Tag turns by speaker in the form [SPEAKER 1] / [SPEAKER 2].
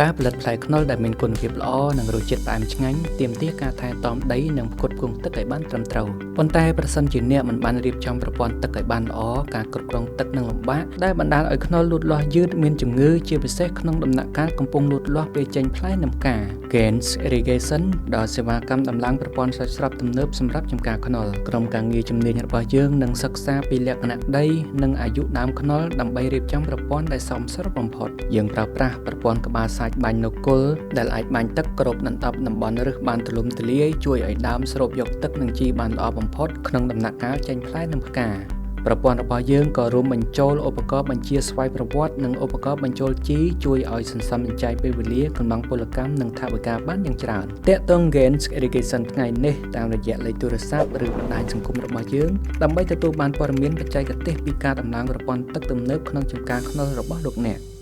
[SPEAKER 1] ការផលិតផ្លែខ្នុរដែលមានគុណភាពល្អនិងរសជាតិផ្អែមឆ្ងាញ់ទាមទារការថែទាំដីនិងផ្គត់ផ្គង់ទឹកឲ្យបានត្រឹមត្រូវប៉ុន្តែប្រសិនជាអ្នកមិនបានរៀបចំប្រព័ន្ធទឹកឲ្យបានល្អការគ្រប់គ្រងទឹកនឹងលំបាកដែលបណ្ដាលឲ្យខ្នុរលូតលាស់យឺតមានជំងឺជាពិសេសក្នុងដំណាក់កាលកំពុងលូតលាស់ពេលចេញផ្លែនិងផ្កា Gains Irrigation ដល់សេវាកម្មដំឡើងប្រព័ន្ធស្រោចស្រពទំនើបសម្រាប់ចម្ការខ្នុរក្រុមការងារជំនាញរបស់យើងនឹងសិក្សាពីលក្ខណៈដីនិងអាយុដើមខ្នុរដើម្បីរៀបចំប្រព័ន្ធដែលសមស្របបំផុតយើងប្រើប្រាស់ប្រព័ន្ធក្បាលសាច់បាញ់នគល់ដែលអាចបាញ់ទឹកគ្របដណ្ដប់តំបន់ឫសបានទូលំទូលាយជួយឲ្យដើមស្រូបយកទឹកនិងជីបានល្អបំផុតក្នុងដំណាក់កាលចេញផ្លែនិងផ្កាប្រព័ន្ធរបស់យើងក៏រួមបញ្ចូលឧបករណ៍បញ្ជាស្វ័យប្រវត្តិនិងឧបករណ៍បញ្ចូលជីជួយឲ្យសន្សំសំចៃពេលវេលាកម្លាំងពលកម្មនិងថវិកាបានយ៉ាងច្រើនទាក់ទង Gains Irrigation ថ្ងៃនេះតាមរយៈលេខទូរស័ព្ទឬបណ្ដាញសង្គមរបស់យើងដើម្បីទទួលបានព័ត៌មានបច្ចេកទេសពីការដំឡើងប្រព័ន្ធទឹកទំនើបក្នុងចម្ការខ្នុររបស់លោកអ្នក។